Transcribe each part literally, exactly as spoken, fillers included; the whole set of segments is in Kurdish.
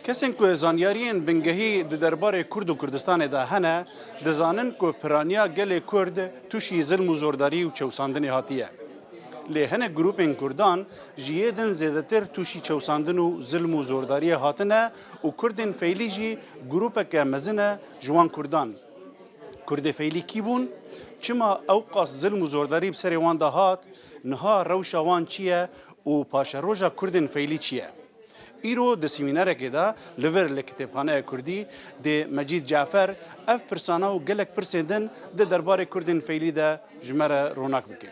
Kesên ku zanyariyên bingehî di derbarê Kurd û Kurdistanê de hene, dizanin ku piraniya gelê Kurd tûşî zilm û zordarî û çewsandinê hatiye. Lê hinek grûpên Kurdan ji yê din zêdetir tûşî çewsandin û zilm û zordariyê hatine û Kurdên Feylî jî grûpeke mezin e ji wan Kurdan. Kurdê Feylî kî bûn? Çima ew qas zilm û zordarî bi serê wan de hat? Niha rewşa wan çi ye û paşeroja Kurdên Feylî çi ye? Îro di semînerekê de li vir li Kitêbxaneya Kurdî dê Mecîd Cafer ev pirsana û gelek pirsên din di derbarê Kurdên Feylî de ji me re ronak bike.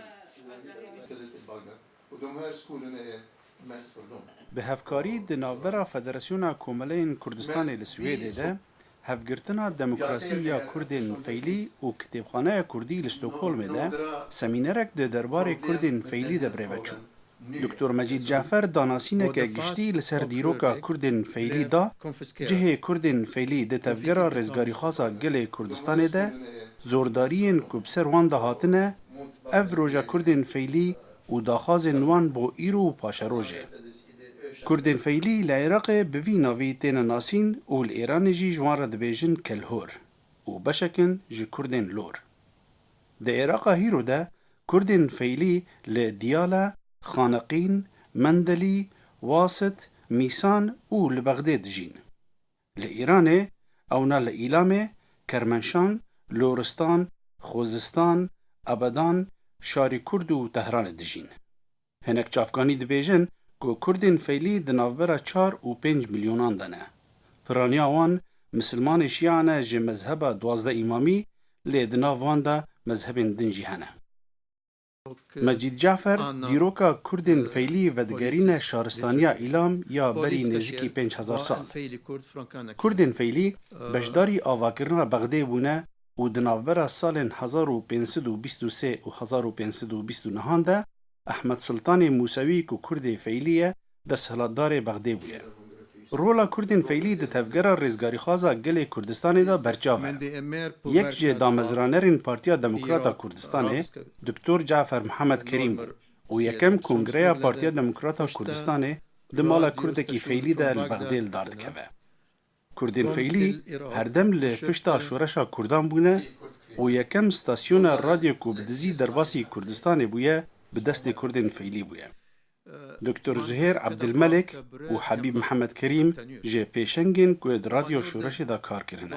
Bi hevkarî di navbera Federasyona Komeleyên Kurdistanê li Swêdê de Hevgirtina Demokrasî ya Kurdên Feylî û Kitêbxaneya Kurdî li Stockholmê de semînerek di derbarê Kurdên Feylî de birêve çû. Doktor Mecîd Cafer danasîneke giştî li ser dîroka Kurdên Feylî da, cihê Kurdên Feylî di tevgera rêzgarîxwaza gelê Kurdistanê de, zordariyên ku bi ser wan de hatine, ev roja Kurdên Feylî û daxwazên wan bo îro û paşerojê. Kurdên Feylî li Iraqê bi vî navî têne nasîn û li Îranê jî ji wan re dibêjin kelhor û beşek in ji Kurdên Lor. Di Iraqa hîro de Kurdên Feylî li Diyale, Xaneqîn, Mendelî, Wasit, Mîsan û li Bexdê dijîn. Li Îranê ewna li Îlamê, Kermenşan, Loristan, Xuzistan, Abedan, Şarî Kurd û Tehranê dijîn. Hinek çavkanî dibêjin ku Kurdên Feylî di navbera çar û pênc milyonan de ne. Piraniya wan misilmanê şîa ne ji mezheba duwazdeh îmamî, lê di nav wan de mezhebên din jî hene. Mecîd Cafer dîroka Kurdên Feylî vedigerîne şaristaniya Îlam ya berî nêzîkî pênc hezar sal. Kurdên Feylî beşdarî avakirina Bexdê bûne û di navbera salên hezar û pênc sed û bîst û sê û hezar û pênc sed û bîst û neh de Ehmed Siltanê Mûsewî ku Kurdê Feylî ye, desthilatdarê Bexdê bûye. Rola Kurdên Feylî di tevgera rêzgarîxwaza gelê Kurdistanê de berçav e. Yek ji damezranerên Partiya Demokrata Kurdistanê, Doktor Cafer Mihemed Kerîm bû û yekem Kongreya Partiya Demokrata Kurdistanê di mala Kurdekî Feylî de li Bexdê li dar dikeve. Kurdên Feylî herdem li pişta şoreşa Kurdan bûne û yekem stasyona radyo ku bi dizî derbasî Kurdistanê bûye, bi destê Kurdên Feylî bûye. Doktor Zuhêr Ebdilmelek û Hebîb Mihemed Kerîm ji pêşengên ku di Radyo Şoreşê de kar kirine.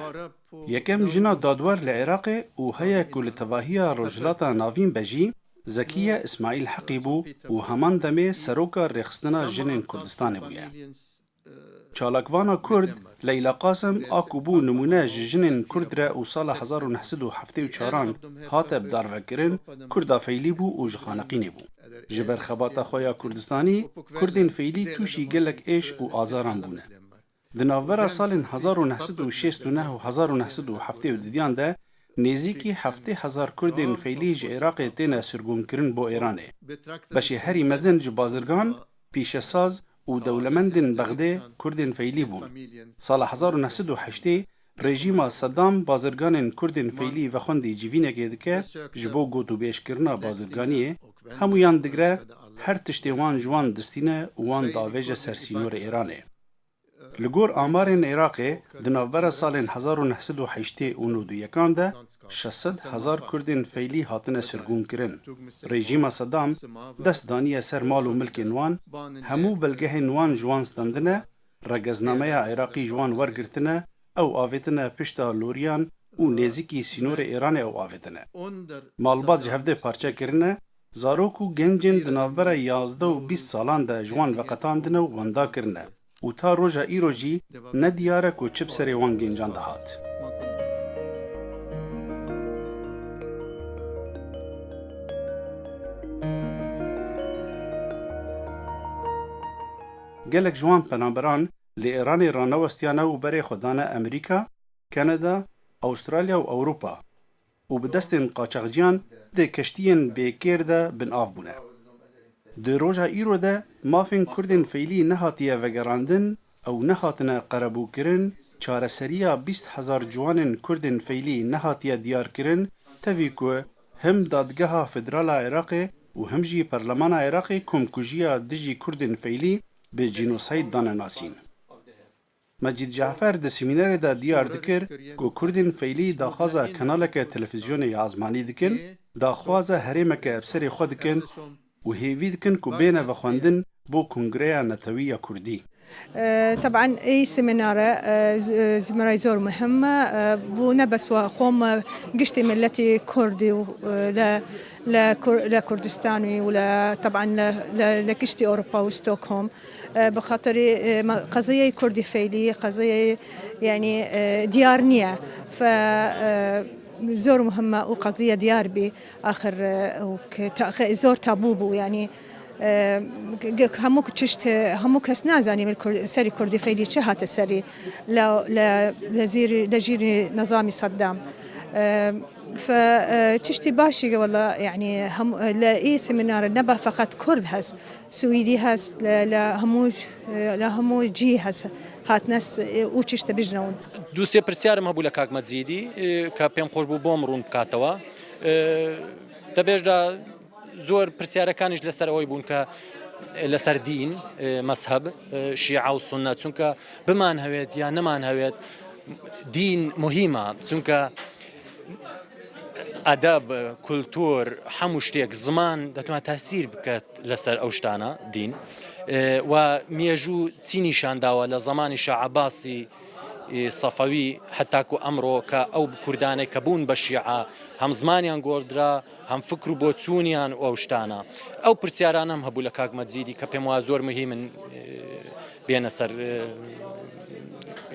Yekem jina dadwer li Iraqê û heye ku li tevahiya Rojhilata Navîn be jî, Zekiye Îsmaîl Heqî bû û heman demê seroka Rêxistina Jinên Kurdistanê bûye. Çalakvana Kurd Leyla Qasim a ku bû nimûne ji jinên Kurd re û sala hezar û neh sed û heftê û çaran hate bidarvekirin, Kurda Feylî bû û ji Xaneqînê bû. Ji ber xebata xwe ya Kurdistanî, Kurdên Feylî tûşî gelek êş û azaran bûne. Di navbera salên hezar û neh sed û şêst û neh û hezar û neh sed û heftê û didiyan de nêzîkî heftê hezar Kurdên Feylî ji Iraqê têne sirgûnkirin bo Êranê. Beşê herî mezin ji bazirgan, pîşesaz û dewlemendên Bexdê Kurdên Feylî bûn. Sala hezar û neh sed û heştê rejîma Sedam bazirganên Kurdên Feylî vexwendî civînekê dike ji bo gotûbêjkirina bazirganiyê, hemûyan digre her tiştê wan ji wan distîne û wan davêje ser sînorê Êranê. Li gor amarên Iraqê, di navbera salên hezar û neh sed û heştê û nod û yekan de şeş sed hezar Kurdên Feylî hatine sirgûnkirin. Rejîma Sedam dest daniye ser mal û milkên wan, hemû belgehên wan ji wan stendine, regeznameya Iraqî ji wan wergirtine, ew avêtine pişta loriyan û nêzîkî sînorê Îranê ew avêtine. Malbat ji hevdê parçe kirine, zarok û gencên di navbera yazdeh û bîst salan de ji wan veqetandine û wenda kirine û ta roja îro jî ne diyar e ku çi bi serê wan gencan de hat. Gelek ji wan penaberan li Îranê ranewestiyane û berê xwe dane Amerîka, Kanada, Awustralya û Ewropa û bi destên qaçaxciyan di keştiyên bêkêr de bin av bûne. Di roja îro de mafên Kurdên Feylî nehatiye vegerandin, ew nehatine qerebûkirin, çareseriya bîst hezar ciwanên Kurdên Feylî nehatiye diyarkirin, tevî ku him Dadgeha Federal a Iraqê û him jî Perlemana Iraqê komkujiya dijî Kurdên Feylî bi cînosayd dane nasîn. Mecîd Cafer di semînerê de diyar dikir ku Kurdên Feylî daxwaza kanaleke televîzyonê ya ezmanî dikin, daxwaza herêmeke bi serê xwe dikin û hêvî dikin ku bêne vexwendin bo Kongreya Netewî ya Kurdî. Ee, taban, ey semînare, e, z-, e, semînarê zor muhim e, e, bo ne bes we xwe, me giştî miletî Kurdî û, e, le, le Kur-, le Kurdistanî û le, taban, le, le, le giştî Ewropa û Stockholm. E, bi xatirî, e, me, qeziyeyê Kurdî Feylî, qeziyeyê, yanî, e, diyar niye. Fe, e, zor muhim e û qeziye diyar bî. Axir, e, û ke ta-, xe-, zor tabû bû, yanî, e, ge-, ge-, hemû çişt, e, hemû kes nazanî min Kur-, serî Kurdî Feylî çi hate serî le, le, le zîrî, le jîrî nizamî Seddam. E, fe, e, çiştî başî ge wela, yanî, hem, e, le ê semînare nebe feqet Kurd hest, Swîdî hest, le, le hemû, e, le hemû cî hest, hatine s-, e, û çişt dibijne û. دوو سێ پرسیارم هەبوو لە کاک مەجیدی، ئێ، کە پێم خۆش بوو بۆم ڕوون بکاتەوە. ئێ، دەبێژدا زۆر پرسیارەکانیش لەسەر ئەوەی بوون کە لەسەر دین، ئێ، مەزهەب، ئێ، شیعە و سوننە، چونکە بمان هەوێت یا نەمان هەوێت، دین مهمە، چونکە ئەدەب، کولتور، هەموو شتێک، زمان دەتوانێت تاسیر بکات لەسەر ئەو شتانە، دین. ئێ، و مێژوو چی نیشان داوە لە زمانی شاه عەباسی، ئێ، سەفەوی، هەتاکو ئەمڕۆ کە ئەو کوردانەی کە بوون بە شیعە، هەم زمانیان گۆڕدرا، هەم فکر و بۆچوونیان و ئەو شتانە. ئەو پرسیارانەم هەبوو لە کاک مەجیدی کە پێم وایە زۆر مهمن، ئێ، بێنە سەر، ئێ،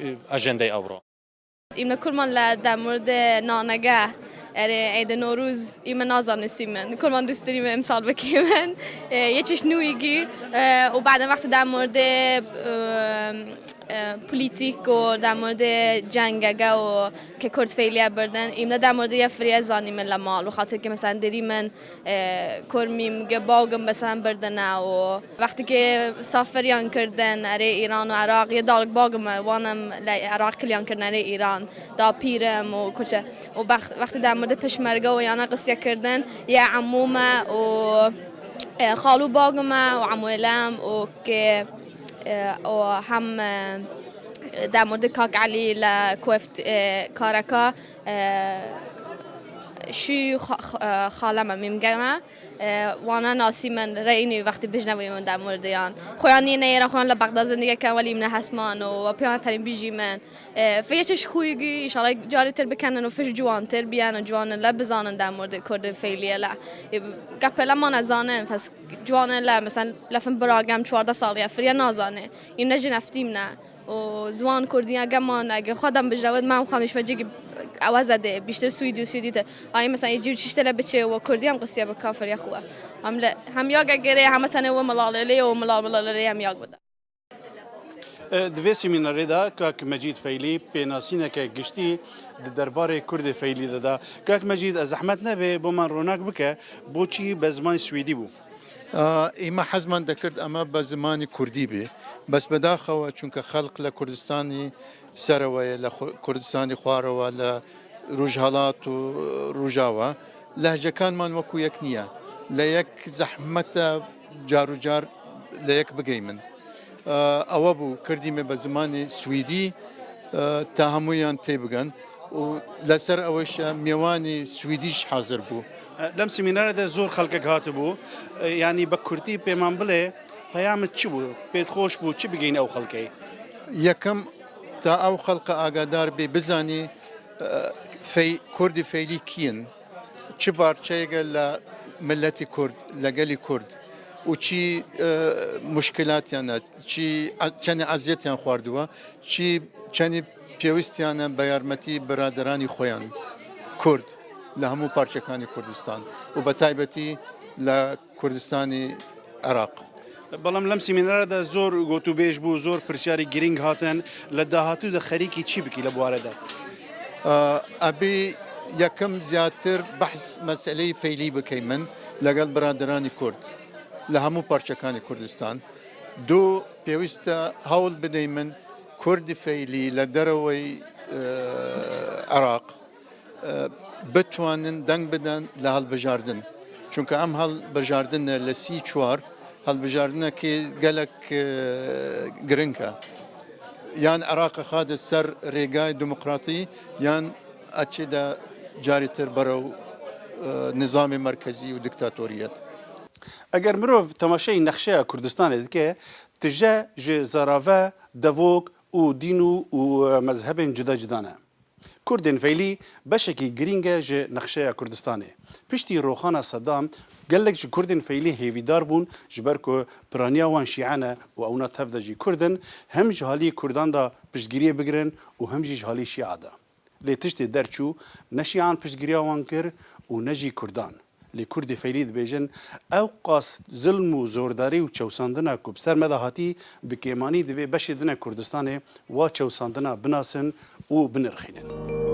ئێ، ئەژەندەی ئەوڕۆ. ئیمە کورمان لە دەمورد نانەگە، ئەرێ، عید نوروز، ئیمە نازانستیم من. کورمان دوستریم امسال بکیمن. ئێ، یه چیش نویگی، ئێ، و بعد وقت دەمورد، ئێ، ئێ، پولیتیک و دەمورد جنگەگە و کە کورد فەیلیە بردن، ئیمە دەمورد یه فریە زانیم لە ماڵ، و خاطر کە مەسەلەن دری من ئێ، کورمیم گە باوگم بەسەن بردنە و وەختێکی سافریان کردن ئەرێ ئیران و عێراق، یە داڵک باوگم وانم لە عێراق کلیان کردن ئەرێ ئیران، دا پیرم و کوچە و بەخت-، وەختی دەمورد پشمەرگە و یانە قسیە کردن، یە عمومە و، ئێ، خاڵو باوگمە و عموێلەم و کە، ئێ، و هەم، ئێ، دەمورد کاک عەلی لە کوفت، ئێ، کارەکە، ئێ، شی خا-، خا-، ئێ، خاڵەمە میمگەمە. ئێ، وانە ناسی من رەینی وەختی بژنەوەی من دەموردیان. خۆیان نیە نەیەرە خۆیان لە بەغدا زندگی کەن وەلی منە هەسمان و وە پیانە تەرین بیژی من. ئێ، فێچش خویگی ئیشاڵای جاری تر بکەنن و فش جوانتر بیان و جوانە لە بزانن دەمورد کورد فەیلیە لە. ئێ، گەپە لە مانە زانن، فەس جوانە لە، مەسەن، لەفن براگەم چواردە ساڵیە، فریە نازانێ. ئیم نەژی نەفتیم نە. و زوان کوردیە گەمان ئەگە خودم بژەوت، مام خەمیش مەجێکی ئەوە زەدێ، بیشتر سویدی و سویدی تر. ئای مەسەن، یه جور چیشتە لە بچێ و کوردی ئەم قسیە بکا فریا خوە. ئەم لە، هەم یاگە گەرێ، هەمە تەنێ وە مەڵاڵێ لێ و مەڵاڵ مەڵاڵێ لێ هەم یاگ بدە. Di vê semînerê de kak Mecîd Feylî pênasîneke giştî di derbarê Kurdê Feylî de da. Kak Mecîd, ez zehmet nebê bo me ronak bike, boçî be zimanê swêdî bû? Îme hezman dekird eme be zimanî kurdî bê. Bes bedaxewe, çunke xelq le Kurdistanî serewe ye, le Kurdistanî xwarewe, le Rojhelat û Rojawa. Lehcekanman wekû yek niye. Le yek zehmet e car û car le yek bigeymin. Ewe bû, kirdî me be zimanê swîdî, ta hemûyan tê bigen. Û li ser ew îşe mêwanî swîdî jî hazir bû. Dem semînerê de zor xelkek hatibû. Yanî bi kurtî pê man bilê, peyamê çi bû? Pê xweş bû, çi bigihîne ew xelkê? Yekem, ta ew xelke agadar bê, bizanî, fey-, kurdî feylî kî in? Çi parçeyeke li miletî kurd, li gelî kurd û çi, e, muşkilatiyan e, çi e-, çendî eziyetiyan xwardiwe, çi çendî pêwîstiyan e bi yarmetî biraderanî xwe yan kurd li hemû parçekanî Kurdistan û bi taybetî li Kurdistanê Iraq. Belam lem semînera de zor gotûbêj bû, zor pirsyarî girîng hatin. Li dahatû de xerîkî çi bikî li bu ware de? Ebî yekim ziyadtir behs meseleyî feylî bikey min legel biraderanî Kurd li hemû parçekanê Kurdistan. Du, pêwîst e hewl bidey min Kurdî feylî li derewey, e, Iraq, e, bitwanin deng bidin li hilbijardin. Çunke em hilbijardine li sî çar hilbijardinekê gelek, e, giring e. Yan Iraqê xwe de ser rêgayê demokratî, yan eçê de carî tir berew, e, nizamê merkezî û diktatoriyet. Eger mirov temaşeyî nexşeya Kurdistanê dike, tije ji zarave, devok û dîn û, û mezhebên cuda cuda ne. Kurdên feylî beşekî girîng e ji nexşeya Kurdistanê. Piştî roxana Sedam, gelek ji Kurdên feylî hêvîdar bûn, ji ber ku piraniya wan şîe ne û ewna tev de jî Kurd in, hem ji halî Kurdan de piştgiriyê bigirin û hem jî ji halî şîa de. Lê tiştê derçû, ne şîan piştgiriya wan kir û ne jî Kurdan. Lê Kurdê feylî dibêjin, ew qas zilm û zordarî û çewsandina ku bi ser me de hatî, bi kêmanî divê beşê din e Kurdistanê wa çewsandina binasin û binirxînin.